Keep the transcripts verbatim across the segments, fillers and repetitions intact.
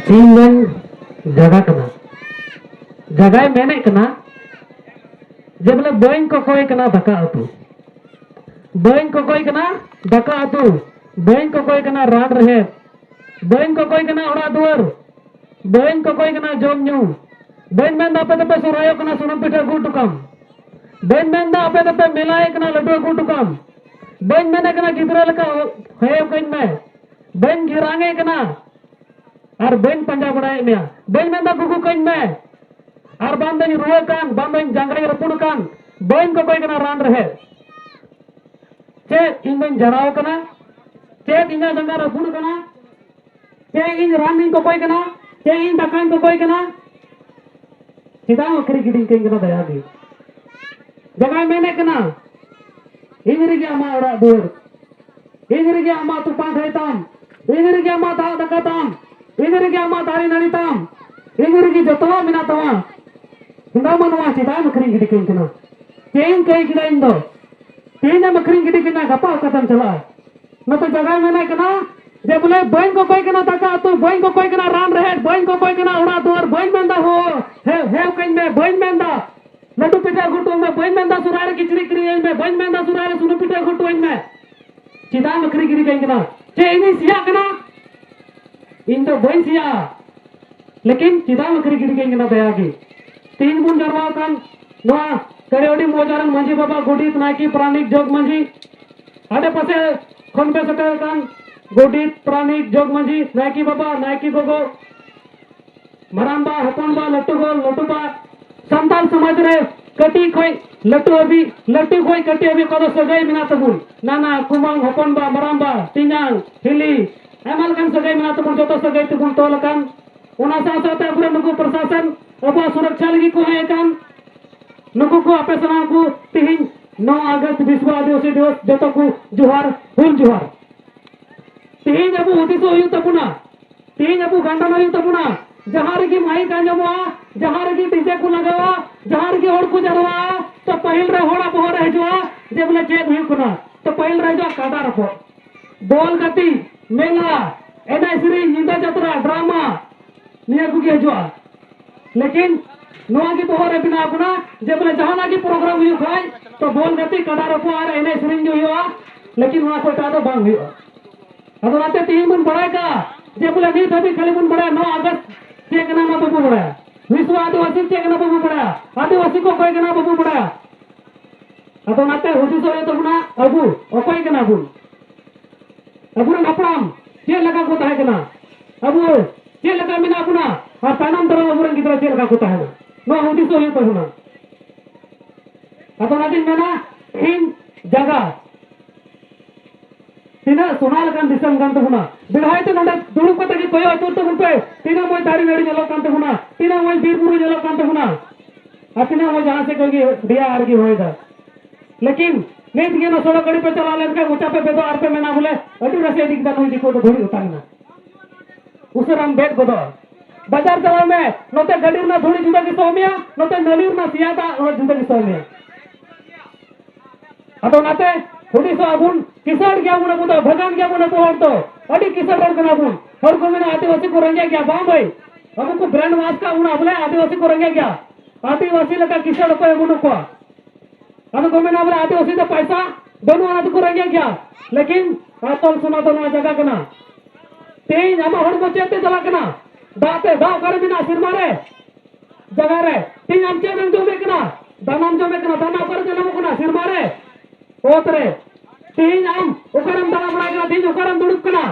ᱛᱤᱱ ᱨᱮᱱ ᱡᱟᱭᱜᱟ ᱠᱟᱱᱟ, ᱡᱟᱭᱜᱟᱭ ᱢᱮᱱᱮᱫ ᱠᱟᱱᱟ ᱡᱮ ᱵᱚᱞᱮ ᱵᱟᱹᱧ ᱠᱚᱠᱚᱭ ᱠᱟᱱᱟ ᱫᱟᱠᱟ ᱩᱛᱩ, ᱵᱟᱹᱧ ᱠᱚᱠᱚᱭ ᱠᱟᱱᱟ ᱫᱟᱠᱟ ᱩᱛᱩ, ᱵᱟᱹᱧ ᱠᱚᱠᱚᱭ ᱠᱟᱱᱟ ᱨᱟᱱ ᱨᱮᱦᱮᱫ, ᱵᱟᱹᱧ ᱠᱚᱠᱚᱭ ᱠᱟᱱᱟ ᱚᱲᱟᱜ ᱫᱩᱣᱟᱹᱨ, ᱵᱟᱹᱧ ᱠᱚᱠᱚᱭ ᱠᱟᱱᱟ ᱡᱚᱢ ᱧᱩ, ᱵᱟᱹᱧ ᱢᱮᱱᱫᱟ ᱟᱯᱮ ᱫᱚᱯᱮ ᱥᱚᱨᱦᱟᱭᱚᱜ ᱠᱟᱱᱟ ᱥᱩᱱᱩᱢ ᱯᱤᱴᱷᱟᱹ ᱟᱹᱜᱩ ᱦᱚᱴᱚ ᱠᱟᱢ, ᱵᱟᱹᱧ ᱢᱮᱱᱫᱟ ᱟᱯᱮ ᱫᱚᱯᱮ ᱢᱮᱞᱟᱭᱮᱫ ᱠᱟᱱᱟ ᱞᱟᱹᱰᱩ ᱟᱹᱜᱩ ᱦᱚᱴᱚ ᱠᱟᱢ, ᱵᱟᱹᱧ ᱢᱮᱱᱮᱫ ᱠᱟᱱᱟ ᱜᱤᱫᱽᱨᱟᱹ ᱞᱮᱠᱟ ᱦᱮᱭᱚ ᱠᱟᱹᱧ ᱢᱮ, ᱵᱟᱹᱧ ᱜᱷᱮᱨᱟᱝ ᱮ ᱠᱟᱱᱟ ᱟᱨ ᱵᱟᱹᱧ ᱯᱟᱸᱡᱟ ᱵᱟᱲᱟᱭᱮᱫ ᱢᱮᱭᱟ, ᱵᱟᱹᱧ ᱢᱮᱱᱫᱟ ᱜᱩᱜᱩ ᱠᱟᱹᱧ ᱢᱮ, ᱟᱨ ᱵᱟᱝ ᱫᱚᱧ ᱨᱩᱣᱟᱹ ᱠᱟᱱ, ᱵᱟᱝ ᱫᱚᱧ ᱡᱟᱸᱜᱟᱧ ᱨᱟᱹᱯᱩᱫ ᱠᱟᱱ, ᱵᱟᱹᱧ ᱠᱚᱠᱚᱭ ᱠᱟᱱᱟ ᱨᱟᱱ ᱨᱮᱦᱮᱫ᱾ ᱪᱮᱫ ᱤᱧ ᱫᱚᱧ ᱡᱟᱲᱟᱣ ᱠᱟᱱᱟ? ᱪᱮᱫ ᱤᱧᱟᱹᱜ ᱡᱟᱸᱜᱟ ᱨᱟᱹᱯᱩᱫ ᱠᱟᱱᱟ? ᱪᱮᱫ ᱤᱧ ᱨᱟᱱ ᱤᱧ ᱠᱚᱠᱚᱭ ᱠᱟᱱᱟ? ᱪᱮᱫ ᱤᱧ ᱫᱟᱠᱟᱧ ᱠᱚᱠᱚᱭ ᱠᱟᱱᱟ? ᱪᱮᱫᱟᱜ ᱮᱢ ᱟᱹᱠᱷᱨᱤᱧ ᱜᱤᱰᱤᱧ ᱠᱟᱹᱧ ᱠᱟᱱᱟ ᱫᱟᱭᱟ ᱜᱮ? ᱡᱟᱸᱜᱟᱭ ᱢᱮᱱᱮᱫ ᱠᱟᱱᱟ, ᱤᱧ ᱨᱮᱜᱮ ᱟᱢᱟᱜ ᱚᱲᱟᱜ ᱫᱩᱣᱟᱹᱨ, ᱤᱧ ᱨᱮᱜᱮ ᱟᱢᱟᱜ ᱛᱩᱯᱟᱝ ᱠᱷᱟᱹᱭ ᱛᱟᱢ, ᱤᱧ ᱨᱮᱜᱮ ᱟᱢᱟᱜ ᱫᱟᱜ ᱫᱟᱠᱟ ᱛᱟᱢ, ᱤᱧ ᱨᱮᱜᱮ ᱟᱢᱟᱜ ᱫᱟᱨᱮ ᱱᱟᱹᱲᱤ ᱛᱟᱢ, ᱤᱧ ᱨᱮᱜᱮ ᱡᱚᱛᱚᱣᱟᱜ ᱢᱮᱱᱟᱜ ᱛᱟᱢᱟ᱾ ᱦᱮᱸᱫᱟ ᱢᱟ ᱱᱚᱣᱟ ᱪᱮᱫᱟᱜ ᱮᱢ ᱟᱹᱠᱷᱨᱤᱧ ᱜᱤᱰᱤ ᱠᱟᱹᱧ ᱠᱟᱱᱟ? ᱪᱮᱫ ᱤᱧ ᱠᱟᱹᱭ ᱠᱮᱫᱟ ᱤᱧ ᱫᱚ? ᱛᱮᱦᱮᱧ ᱮᱢ ᱟᱹᱠᱷᱨᱤᱧ ᱜᱤᱰᱤ ᱠᱟᱹᱧᱟ, ᱜᱟᱯᱟ ᱚᱠᱟᱛᱮᱢ ᱪᱟᱞᱟᱜᱼᱟ? ᱱᱚᱛᱮ ᱡᱟᱭᱜᱟᱭ ᱢᱮᱱᱮᱫ ᱠᱟᱱᱟ ᱡᱮ ᱵᱚᱞᱮ ᱵᱟᱹᱧ ᱠᱚᱠᱚᱭ ᱠᱟᱱᱟ ᱫᱟᱠᱟ ᱩᱛᱩ, ᱵᱟᱹᱧ ᱠᱚᱠᱚᱭ ᱠᱟᱱᱟ ᱨᱟᱱ ᱨᱮᱦᱮᱫ, ᱵᱟᱹᱧ ᱠᱚᱠᱚᱭ ᱠᱟᱱᱟ ᱚᱲᱟᱜ ᱫᱩᱣᱟᱹᱨ, ᱵᱟᱹᱧ ᱢᱮᱱᱫᱟ ᱦᱳ ᱦᱮᱣ ᱦᱮᱣ ᱠᱟᱹᱧ ᱢᱮ, ᱵᱟᱹᱧ ᱢᱮᱱᱫᱟ ᱞᱟᱹᱰᱩ ᱯᱤᱴᱷᱟᱹ ᱟᱹᱜᱩ ᱦᱚᱴᱚ ᱟᱹᱧ ᱢᱮ, ᱵᱟᱹᱧ ᱢᱮᱱᱫᱟ ᱥᱚᱦᱨᱟᱭ ᱨᱮ ᱠᱤᱪᱨᱤᱡ ᱠᱤᱨᱤᱧ ᱟᱹᱧ ᱢᱮ, ᱵᱟᱹᱧ ᱢᱮᱱᱫᱟ ᱥᱚᱦᱨᱟᱭ ᱨᱮ ᱥᱩᱱᱩᱢ ᱯᱤᱴᱷᱟᱹ ᱟᱹᱜᱩ ᱦᱚᱴᱚ ᱟᱹᱧ ᱢᱮ᱾ ᱪᱮᱫᱟᱜ ᱮᱢ ᱟᱹᱠᱷᱨᱤᱧ ᱜᱤᱰᱤ ᱠᱟᱹᱧ ᱠᱟᱱᱟ? ᱪᱮᱫ ᱤᱧᱤᱧ ᱥᱮᱭᱟᱜ ᱠᱟᱱᱟ? ᱤᱧ ᱫᱚ ᱵᱟᱹᱧ ᱥᱮᱭᱟᱜᱼᱟ, ᱞᱮᱠᱤᱱ ᱪᱮᱫᱟᱜ ᱮᱢ ᱟᱹᱠᱷᱨᱤᱧ ᱜᱤᱰᱤ ᱠᱟᱹᱧ ᱠᱟᱱᱟ ᱫᱟᱭᱟ ᱜᱮ? ᱛᱮᱦᱮᱧ ᱵᱚᱱ ᱡᱟᱨᱣᱟ ᱟᱠᱟᱱ ᱱᱚᱣᱟ ᱠᱟᱹᱨᱤᱭᱟᱹᱲᱤ ᱢᱚᱡᱟ ᱨᱮᱱ ᱢᱟᱹᱡᱷᱤ ᱵᱟᱵᱟ, ᱜᱚᱰᱮᱛ, ᱱᱟᱭᱠᱮ, ᱯᱟᱨᱟᱱᱤᱠ, ᱡᱚᱜᱽ ᱢᱟᱹᱡᱷᱤ, ᱟᱰᱮ ᱯᱟᱥᱮ ᱠᱷᱚᱱ ᱯᱮ ᱥᱮᱴᱮᱨ ᱟᱠᱟᱱ ᱜᱚᱰᱮᱛ, ᱯᱟᱨᱟᱱᱤᱠ, ᱡᱚᱜᱽ ᱢᱟᱹᱡᱷᱤ, ᱱᱟᱭᱠᱮ ᱵᱟᱵᱟ, ᱱᱟᱭᱠᱮ ᱜᱚᱜᱚ, ᱢᱟᱨᱟᱝᱵᱟ, ᱦᱚᱯᱚᱱᱵᱟ, ᱞᱟᱹᱴᱩ ᱜᱚ, ᱞᱟᱹᱴᱩᱵᱟ, ᱥᱟᱱᱛᱟᱲ ᱥᱚᱢᱟᱡᱽ ᱨᱮ ᱠᱟᱹᱴᱤᱡ ᱠᱷᱚᱡ ᱞᱟᱹᱴᱩ ᱦᱟᱹᱵᱤᱡ, ᱞᱟᱹᱴᱩ ᱠᱷᱚᱡ ᱠᱟᱹᱴᱤᱡ ᱦᱟᱹᱵᱤᱡ ᱚᱠᱟ ᱫᱚ ᱥᱟᱹᱜᱟᱹᱭ ᱢᱮᱱᱟᱜ ᱛᱟᱵᱚᱱ, ᱱᱟᱱᱟ, ᱠᱩᱢᱟᱹᱝ, ᱦᱚᱯᱚᱱᱵᱟ, ᱢᱟᱨᱟᱝᱵᱟ, ᱛᱮᱧᱟᱝ, ᱦᱤᱞᱤ, ᱟᱭᱢᱟ ᱞᱮᱠᱟᱱ ᱥᱟᱹᱜᱟᱹᱭ ᱢᱮᱱᱟᱜ ᱛᱟᱵᱚᱱ, ᱡᱚᱛᱚ ᱥᱟᱹᱜᱟᱹᱭ ᱛᱮᱵᱚᱱ ᱛᱚᱞ ᱟᱠᱟᱱ᱾ ᱚᱱᱟ ᱥᱟᱶ ᱥᱟᱶᱛᱮ ᱟᱵᱚᱨᱮᱱ ᱱᱩᱠᱩ ᱯᱨᱚᱥᱟᱥᱚᱱ ᱟᱵᱚᱣᱟᱜ ᱥᱩᱨᱚᱠᱪᱷᱟ ᱞᱟᱹᱜᱤᱫ ᱠᱚ ᱦᱮᱡ ᱟᱠᱟᱱ, ᱱᱩᱠᱩ ᱠᱚ ᱟᱯᱮ ᱥᱟᱱᱟᱢ ᱠᱚ ᱛᱤᱦᱤᱧ ᱱᱚᱣᱟ ᱟᱜᱚᱥᱴ ᱵᱤᱥᱣᱚ ᱟᱹᱫᱤᱵᱟᱹᱥᱤ ᱫᱤᱵᱚᱥ ᱡᱚᱛᱚ ᱠᱚ ᱡᱚᱦᱟᱨ, ᱦᱩᱞ ᱡᱚᱦᱟᱨ᱾ ᱛᱤᱦᱤᱧ ᱟᱵᱚ ᱦᱩᱫᱤᱥᱚᱜ ᱦᱩᱭᱩᱜ ᱛᱟᱵᱚᱱᱟ, ᱛᱤᱦᱤᱧ ᱟᱵᱚ ᱜᱟᱱᱰᱟᱱ ᱦᱩᱭᱩᱜ ᱛᱟᱵᱚᱱᱟ᱾ ᱡᱟᱦᱟᱸ ᱨᱮᱜᱮ ᱢᱟᱭᱤᱠ ᱟᱸᱡᱚᱢᱚᱜᱼᱟ, ᱡᱟᱦᱟᱸ ᱨᱮᱜᱮ ᱰᱤᱡᱮ ᱠᱚ ᱞᱟᱜᱟᱣᱟ, ᱡᱟᱦᱟᱸ ᱨᱮᱜᱮ ᱦᱚᱲ ᱠᱚ ᱡᱟᱨᱣᱟᱜᱼᱟ, ᱛᱚ ᱯᱟᱹᱦᱤᱞ ᱨᱮ ᱦᱚᱲᱟᱜ ᱵᱚᱦᱚᱜ ᱨᱮ ᱦᱤᱡᱩᱜᱼᱟ ᱡᱮ ᱵᱚᱞᱮ ᱪᱮᱫ ᱦᱩᱭᱩᱜ ᱠᱟᱱᱟ? ᱛᱚ ᱯᱟᱹᱦᱤᱞ ᱨᱮ ᱦᱤᱡᱩᱜᱼᱟ ᱠᱟᱰᱟ ᱨᱚᱯᱚᱜ, ᱵᱚᱞ ᱜᱟᱛᱮ, ᱢᱮᱞᱟ, ᱮᱱᱮᱡ ᱥᱮᱨᱮᱧ, ᱧᱤᱫᱟᱹ ᱡᱟᱛᱨᱟ, ᱰᱨᱟᱢᱟ, ᱱᱤᱭᱟᱹ ᱠᱚᱜᱮ ᱦᱤᱡᱩᱜᱼᱟ᱾ ᱞᱮᱠᱤᱱ ᱱᱚᱣᱟ ᱜᱮ ᱵᱚᱦᱚᱜ ᱨᱮ ᱵᱮᱱᱟᱣ ᱠᱟᱱᱟ ᱡᱮ ᱵᱚᱞᱮ ᱡᱟᱦᱟᱱᱟᱜ ᱜᱮ ᱯᱨᱳᱜᱨᱟᱢ ᱦᱩᱭᱩᱜ ᱠᱷᱟᱡ ᱛᱚ ᱵᱚᱞ ᱜᱟᱛᱮ, ᱠᱟᱰᱟ ᱨᱚᱯᱚᱜ ᱟᱨ ᱮᱱᱮᱡ ᱥᱮᱨᱮᱧ ᱜᱮ ᱦᱩᱭᱩᱜᱼᱟ, ᱞᱮᱠᱤᱱ ᱱᱚᱣᱟ ᱠᱚ ᱮᱴᱟᱜ ᱫᱚ ᱵᱟᱝ ᱦᱩᱭᱩᱜᱼᱟ᱾ ᱟᱫᱚ ᱚᱱᱟᱛᱮ ᱛᱮᱦᱮᱧ ᱵᱚᱱ ᱵᱟᱲᱟᱭ ᱠᱟᱜᱼᱟ ᱡᱮ ᱵᱚᱞᱮ ᱱᱤᱛ ᱦᱟᱹᱵᱤᱡ ᱠᱷᱟᱹᱞᱤ ᱵᱚᱱ ᱵᱟᱲᱟᱭᱟ ᱱᱚ ᱟᱜᱚᱥᱴ ᱪᱮᱫ ᱠᱟᱱᱟ ᱚᱱᱟ ᱵᱟᱵᱚ ᱵᱟᱲᱟᱭᱟ, ᱵᱤᱥᱣᱚ ᱟᱹᱫᱤᱵᱟᱹᱥᱤ ᱪᱮᱫ ᱠᱟᱱᱟ ᱵᱟᱵᱚ ᱵᱟᱲᱟᱭᱟ, ᱟᱹᱫᱤᱵᱟᱹᱥᱤ ᱠᱚ ᱚᱠᱚᱭ ᱠᱟᱱᱟ ᱵᱟᱵᱚ ᱵᱟᱲᱟᱭᱟ᱾ ᱟᱫᱚ ᱚᱱᱟᱛᱮ ᱦᱩᱫᱤᱥᱚᱜ ᱦᱩᱭᱩᱜ ᱛᱟᱵᱚᱱᱟ ᱟᱵᱚ ᱚᱠᱚᱭ ᱠᱟᱱᱟ ᱵᱚᱱ᱾ ᱟᱵᱚᱨᱮᱱ ᱦᱟᱯᱲᱟᱢ ᱪᱮᱫ ᱞᱮᱠᱟ ᱠᱚ ᱛᱟᱦᱮᱸ ᱠᱟᱱᱟ, ᱟᱵᱚ ᱪᱮᱫ ᱞᱮᱠᱟ ᱢᱮᱱᱟᱜ ᱵᱚᱱᱟ, ᱟᱨ ᱛᱟᱭᱱᱚᱢ ᱫᱟᱨᱟᱢ ᱟᱵᱚᱨᱮᱱ ᱜᱤᱫᱽᱨᱟᱹ ᱪᱮᱫ ᱞᱮᱠᱟ ᱠᱚ ᱛᱟᱦᱮᱱᱟ, ᱱᱚᱣᱟ ᱦᱩᱫᱤᱥᱚᱜ ᱦᱩᱭᱩᱜ ᱛᱟᱵᱚᱱᱟ᱾ ᱟᱫᱚ ᱚᱱᱟᱛᱤᱧ ᱢᱮᱱᱟ, ᱛᱮᱦᱮᱧ ᱡᱟᱭᱜᱟ ᱛᱤᱱᱟᱹᱜ ᱥᱚᱱᱟ ᱞᱮᱠᱟᱱ ᱫᱤᱥᱚᱢ ᱠᱟᱱ ᱛᱟᱵᱚᱱᱟ, ᱵᱮᱲᱦᱟᱭ ᱛᱮ ᱱᱚᱰᱮ ᱫᱩᱲᱩᱵ ᱠᱟᱛᱮ ᱜᱮ ᱠᱚᱭᱚᱜ ᱟᱹᱪᱩᱨ ᱛᱟᱵᱚᱱ ᱯᱮ, ᱛᱤᱱᱟᱹᱜ ᱢᱚᱡᱽ ᱫᱟᱨᱮ ᱱᱟᱹᱲᱤ ᱧᱮᱞᱚᱜ ᱠᱟᱱ ᱛᱟᱵᱚᱱᱟ, ᱛᱤᱱᱟᱹᱜ ᱢᱚᱡᱽ ᱵᱤᱨ ᱵᱩᱨᱩ ᱧᱮᱞᱚᱜ ᱠᱟᱱ ᱛᱟᱵᱚᱱᱟ, ᱟᱨ ᱛᱤᱱᱟᱹᱜ ᱢᱚᱡᱽ ᱡᱟᱦᱟᱸ ᱥᱮᱫ ᱠᱷᱚᱱ ᱜᱮ ᱨᱮᱭᱟᱲ ᱜᱮ ᱦᱚᱭ ᱫᱟ᱾ ᱞᱮᱠᱤᱱ ᱱᱤᱛ ᱜᱮ ᱚᱱᱟ ᱥᱚᱲᱚᱠ ᱟᱲᱮ ᱯᱮ ᱪᱟᱞᱟᱣ ᱞᱮᱱᱠᱷᱟᱱ ᱢᱚᱪᱟ ᱯᱮ ᱵᱮᱫᱚᱜ ᱟᱨ ᱯᱮ ᱢᱮᱱᱟ ᱵᱚᱞᱮ, "ᱟᱹᱰᱤ ᱨᱟᱥᱮ ᱤᱫᱤ ᱠᱮᱫᱟ ᱱᱩᱭ ᱫᱤᱠᱩ ᱫᱚ ᱫᱷᱩᱲᱤ ᱚᱴᱟᱝ ᱮᱱᱟ, ᱩᱥᱟᱹᱨᱟᱢ ᱵᱮᱫ ᱜᱚᱫᱚᱜᱼᱟ᱾" ᱵᱟᱡᱟᱨ ᱪᱟᱞᱟᱣ ᱢᱮ, ᱱᱚᱛᱮ ᱜᱟᱹᱰᱤ ᱨᱮᱱᱟᱜ ᱫᱷᱩᱲᱤ ᱡᱩᱫᱟᱹ ᱜᱮ ᱥᱚ ᱢᱮᱭᱟ, ᱱᱚᱛᱮ ᱱᱟᱹᱞᱤ ᱨᱮᱱᱟᱜ ᱥᱮᱭᱟ ᱫᱟᱜ ᱦᱚᱸ ᱡᱩᱫᱟᱹ ᱜᱮ ᱥᱚ ᱢᱮᱭᱟ᱾ ᱟᱫᱚ ᱚᱱᱟᱛᱮ ᱦᱩᱫᱤᱥᱚᱜ ᱟᱵᱚᱱ, ᱠᱤᱥᱟᱹᱬ ᱜᱮᱭᱟᱵᱚᱱ ᱟᱵᱚ ᱫᱚ, ᱵᱷᱟᱜᱟᱱ ᱜᱮᱭᱟᱵᱚᱱ ᱟᱵᱚ ᱦᱚᱲ ᱫᱚ, ᱟᱹᱰᱤ ᱠᱤᱥᱟᱹᱬ ᱦᱚᱲ ᱠᱟᱱᱟ ᱵᱚᱱ᱾ ᱦᱚᱲ ᱠᱚ ᱢᱮᱱᱟ ᱟᱹᱫᱤᱵᱟᱹᱥᱤ ᱠᱚ ᱨᱮᱸᱜᱮᱡ ᱜᱮᱭᱟ, ᱵᱟᱝ ᱵᱷᱟᱹᱭ, ᱟᱵᱚ ᱠᱚ ᱵᱨᱮᱱᱰ ᱣᱟᱥ ᱠᱟᱜ ᱵᱚᱱᱟ ᱵᱚᱞᱮ ᱟᱹᱫᱤᱵᱟᱹᱥᱤ ᱠᱚ ᱨᱮᱸᱜᱮᱡ ᱜᱮᱭᱟ᱾ ᱟᱹᱫᱤᱵᱟᱹᱥᱤ ᱞᱮᱠᱟ ᱠᱤᱥᱟᱹᱬ ᱚᱠᱚᱭ ᱦᱚᱸ ᱵᱟᱹᱱᱩᱜ ᱠᱚᱣᱟ᱾ ᱟᱫᱚ ᱠᱚ ᱢᱮᱱᱟ ᱵᱚᱞᱮ ᱟᱹᱫᱤᱵᱟᱹᱥᱤ ᱫᱚ ᱯᱟᱭᱥᱟ ᱵᱟᱹᱱᱩᱜᱼᱟ, ᱚᱱᱟ ᱛᱮᱠᱚ ᱨᱮᱸᱜᱮᱡ ᱜᱮᱭᱟ᱾ ᱞᱮᱠᱤᱱ ᱟᱥᱚᱞ ᱥᱚᱱᱟ ᱫᱚ ᱱᱚᱣᱟ ᱡᱟᱭᱜᱟ ᱠᱟᱱᱟ᱾ ᱛᱮᱦᱮᱧ ᱟᱢᱟᱜ ᱦᱚᱲᱢᱚ ᱪᱮᱫ ᱛᱮ ᱪᱟᱞᱟᱜ ᱠᱟᱱᱟ? ᱫᱟᱜ ᱛᱮ᱾ ᱫᱟᱜ ᱚᱠᱟᱨᱮ ᱢᱮᱱᱟᱜᱼᱟ? ᱥᱮᱨᱢᱟ ᱨᱮ, ᱡᱟᱭᱜᱟ ᱨᱮ᱾ ᱛᱮᱦᱮᱧ ᱟᱢ ᱪᱮᱫ ᱮᱢ ᱡᱚᱢᱮᱫ ᱠᱟᱱᱟ? ᱫᱟᱱᱟᱢ ᱡᱚᱢᱮᱫ ᱠᱟᱱᱟ᱾ ᱫᱟᱱᱟ ᱚᱠᱟᱨᱮ ᱡᱟᱱᱟᱢᱚᱜ ᱠᱟᱱᱟ? ᱥᱮᱨᱢᱟ ᱨᱮ, ᱚᱛ ᱨᱮ᱾ ᱛᱮᱦᱮᱧ ᱟᱢ ᱚᱠᱟᱨᱮᱢ ᱫᱟᱬᱟ ᱵᱟᱲᱟᱭ ᱠᱟᱱᱟ? ᱛᱮᱦᱮᱧ ᱚᱠᱟᱨᱮᱢ ᱫᱩᱲᱩᱵ ᱠᱟᱱᱟ?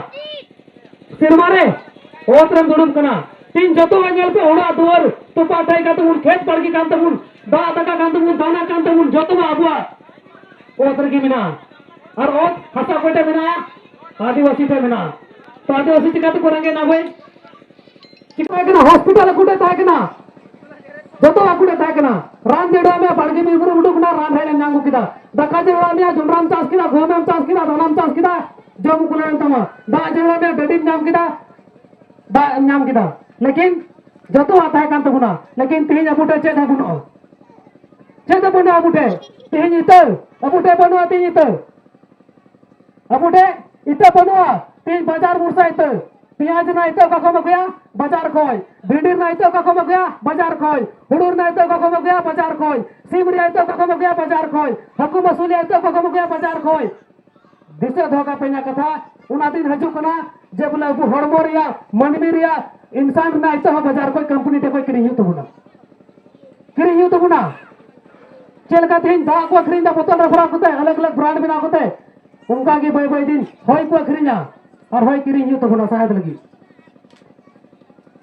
ᱥᱮᱨᱢᱟ ᱨᱮ, ᱚᱛ ᱨᱮᱢ ᱫᱩᱲᱩᱵ ᱠᱟᱱᱟ᱾ ᱛᱮᱦᱮᱧ ᱡᱚᱛᱚᱣᱟᱜ ᱧᱮᱞ ᱯᱮ, ᱚᱲᱟᱜ ᱫᱩᱣᱟᱹᱨ ᱛᱚᱯᱟ ᱛᱟᱦᱮᱸ ᱠᱟᱱ ᱛᱟᱵᱚᱱ, ᱠᱷᱮᱛ ᱵᱟᱲᱜᱮ ᱠᱟᱱ ᱛᱟᱵᱚᱱ, ᱫᱟᱜ ᱫᱟᱠᱟ ᱠᱟᱱ ᱛᱟᱵᱚᱱ, ᱫᱟᱱᱟ ᱠᱟᱱ ᱛᱟᱵᱚᱱ, ᱡᱚᱛᱚᱣᱟᱜ ᱟᱵᱚᱣᱟᱜ ᱚᱛ ᱨᱮᱜᱮ ᱢᱮᱱᱟᱜᱼᱟ᱾ ᱟᱨ ᱚᱛ ᱦᱟᱥᱟ ᱚᱠᱚᱭ ᱴᱷᱮᱱ ᱢᱮᱱᱟᱜᱼᱟ? ᱟᱹᱫᱤᱵᱟᱹᱥᱤ ᱴᱷᱮᱱ ᱢᱮᱱᱟᱜᱼᱟ᱾ ᱛᱚ ᱟᱹᱫᱤᱵᱟᱹᱥᱤ ᱪᱤᱠᱟᱹ ᱛᱮᱠᱚ ᱨᱮᱸᱜᱮᱡ ᱮᱱᱟ ᱵᱷᱟᱹᱭ? ᱪᱤᱠᱟᱹ ᱠᱟᱱᱟ? ᱦᱚᱥᱯᱤᱴᱟᱞ ᱟᱠᱚ ᱴᱷᱮᱱ ᱛᱟᱦᱮᱸ ᱠᱟᱱᱟ, ᱡᱚᱛᱚ ᱟᱠᱚ ᱴᱷᱮᱱ ᱛᱟᱦᱮᱸ ᱠᱟᱱᱟ᱾ ᱨᱟᱱ ᱡᱟᱹᱨᱩᱲᱟᱜ ᱢᱮᱭᱟ, ᱵᱟᱲᱜᱮ ᱵᱤᱨ ᱵᱩᱨᱩ ᱩᱰᱩᱠ ᱮᱱᱟ, ᱨᱟᱱ ᱦᱮᱡ ᱮᱢ ᱧᱟᱢ ᱜᱚᱫ ᱠᱮᱫᱟ᱾ ᱫᱟᱠᱟ ᱡᱟᱹᱨᱩᱲᱟᱜ ᱢᱮᱭᱟ, ᱡᱚᱱᱰᱨᱟᱢ ᱪᱟᱥ ᱠᱮᱫᱟ, ᱜᱩᱦᱩᱢᱮᱢ ᱪᱟᱥ ᱠᱮᱫᱟ, ᱫᱟᱱᱟᱢ ᱪᱟᱥ ᱠᱮᱫᱟ, ᱡᱚᱢ ᱠᱩᱞᱟᱹᱣᱮᱱ ᱛᱟᱢᱟ᱾ ᱫᱟᱜ ᱡᱟᱹᱨᱩᱲᱟᱜ ᱢᱮᱭᱟ, ᱰᱟᱹᱰᱤᱢ ᱧᱟᱢ ᱠᱮᱫᱟ, ᱫᱟᱜ ᱮᱢ ᱧᱟᱢ ᱠᱮᱫᱟ᱾ ᱞᱮᱠᱤᱱ ᱡᱚᱛᱚᱣᱟᱜ ᱛᱟᱦᱮᱸ ᱠᱟᱱ ᱛᱟᱵᱚᱱᱟ, ᱞᱮᱠᱤᱱ ᱛᱮᱦᱮᱧ ᱟᱵᱚ ᱴᱷᱮᱱ ᱪᱮᱫ ᱦᱚᱸ ᱵᱟᱹᱱᱩᱜᱼᱟ, ᱪᱮᱫ ᱦᱚᱸ ᱵᱟᱹᱱᱩᱜᱼᱟ ᱟᱵᱚ ᱴᱷᱮᱱ᱾ ᱛᱮᱦᱮᱧ ᱤᱛᱟᱹ ᱟᱵᱚ ᱴᱷᱮᱱ ᱵᱟᱹᱱᱩᱜᱼᱟ, ᱛᱮᱦᱮᱧ ᱤᱛᱟᱹ ᱟᱵᱚ ᱴᱷᱮᱱ ᱤᱛᱟᱹ ᱵᱟᱹᱱᱩᱜᱼᱟ, ᱛᱮᱦᱮᱧ ᱵᱟᱡᱟᱨ ᱵᱷᱚᱨᱥᱟ ᱤᱛᱟᱹ᱾ ᱯᱮᱸᱭᱟᱡᱽ ᱨᱮᱱᱟᱜ ᱤᱛᱟᱹ ᱚᱠᱟ ᱠᱷᱚᱱ ᱮᱢ ᱟᱹᱜᱩᱭᱟ? ᱵᱟᱡᱟᱨ ᱠᱷᱚᱱ᱾ ᱵᱷᱤᱱᱰᱤ ᱨᱮᱱᱟᱜ ᱤᱛᱟᱹ ᱚᱠᱟ ᱠᱷᱚᱱ ᱮᱢ ᱟᱹᱜᱩᱭᱟ? ᱵᱟᱡᱟᱨ ᱠᱷᱚᱱ᱾ ᱦᱩᱲᱩ ᱨᱮᱱᱟᱜ ᱤᱛᱟᱹ ᱚᱠᱟ ᱠᱷᱚᱱ ᱮᱢ ᱟᱹᱜᱩᱭᱟ? ᱵᱟᱡᱟᱨ ᱠᱷᱚᱱ᱾ ᱥᱤᱢ ᱨᱮᱭᱟᱜ ᱤᱛᱟᱹ ᱚᱠᱟ ᱠᱷᱚᱱ ᱮᱢ ᱟᱹᱜᱩᱭᱟ? ᱵᱟᱡᱟᱨ ᱠᱷᱚᱱ᱾ ᱦᱟᱹᱠᱩ ᱢᱟᱹᱥᱩ ᱨᱮᱭᱟᱜ ᱤᱛᱟᱹ ᱚᱠᱟ ᱠᱷᱚᱱ ᱮᱢ ᱟᱹᱜᱩᱭᱟ? ᱵᱟᱡᱟᱨ ᱠᱷᱚᱱ᱾ ᱫᱤᱥᱟᱹ ᱫᱚᱦᱚ ᱠᱟᱜ ᱯᱮ ᱤᱧᱟᱹᱜ ᱠᱟᱛᱷᱟ, ᱚᱱᱟ ᱫᱤᱱ ᱦᱤᱡᱩᱜ ᱠᱟᱱᱟ ᱡᱮ ᱵᱚᱞᱮ ᱟᱵᱚ ᱦᱚᱲᱢᱚ ᱨᱮᱭᱟᱜ, ᱢᱟᱹᱱᱢᱤ ᱨᱮᱭᱟᱜ, ᱤᱱᱥᱟᱱ ᱨᱮᱱᱟᱜ ᱤᱛᱟᱹ ᱦᱚᱸ ᱵᱟᱡᱟᱨ ᱠᱷᱚᱱ ᱠᱳᱢᱯᱟᱱᱤ ᱴᱷᱮᱱ ᱠᱷᱚᱱ ᱠᱤᱨᱤᱧ ᱦᱩᱭᱩᱜ ᱛᱟᱵᱚᱱᱟ᱾ ᱠᱤᱨᱤᱧ ᱦᱩᱭᱩᱜ ᱛᱟᱵᱚᱱᱟ᱾ ᱪᱮᱫ ᱞᱮᱠᱟ ᱛᱮᱦᱮᱧ ᱫᱟᱜ ᱠᱚ ᱟᱹᱠᱷᱨᱤᱧ ᱫᱟ ᱵᱳᱛᱚᱞ ᱨᱮ ᱵᱷᱚᱨᱟᱣ ᱠᱟᱛᱮ, ᱟᱞᱟᱜᱽ ᱟᱞᱟᱜᱽ ᱵᱨᱟᱱᱰ ᱵᱮᱱᱟᱣ ᱠᱟᱛᱮ, ᱚᱱᱠᱟ ᱜᱮ ᱵᱟᱹᱭ ᱵᱟᱹᱭ ᱫᱤᱱ ᱦᱚᱭ ᱠᱚ ᱟᱹᱠᱷᱨᱤᱧᱟ ᱟᱨ ᱦᱚᱭ ᱠᱤᱨᱤᱧ ᱦᱩᱭᱩᱜ ᱛᱟᱵᱚᱱᱟ ᱥᱟᱦᱮᱫ ᱞᱟᱹᱜᱤᱫ᱾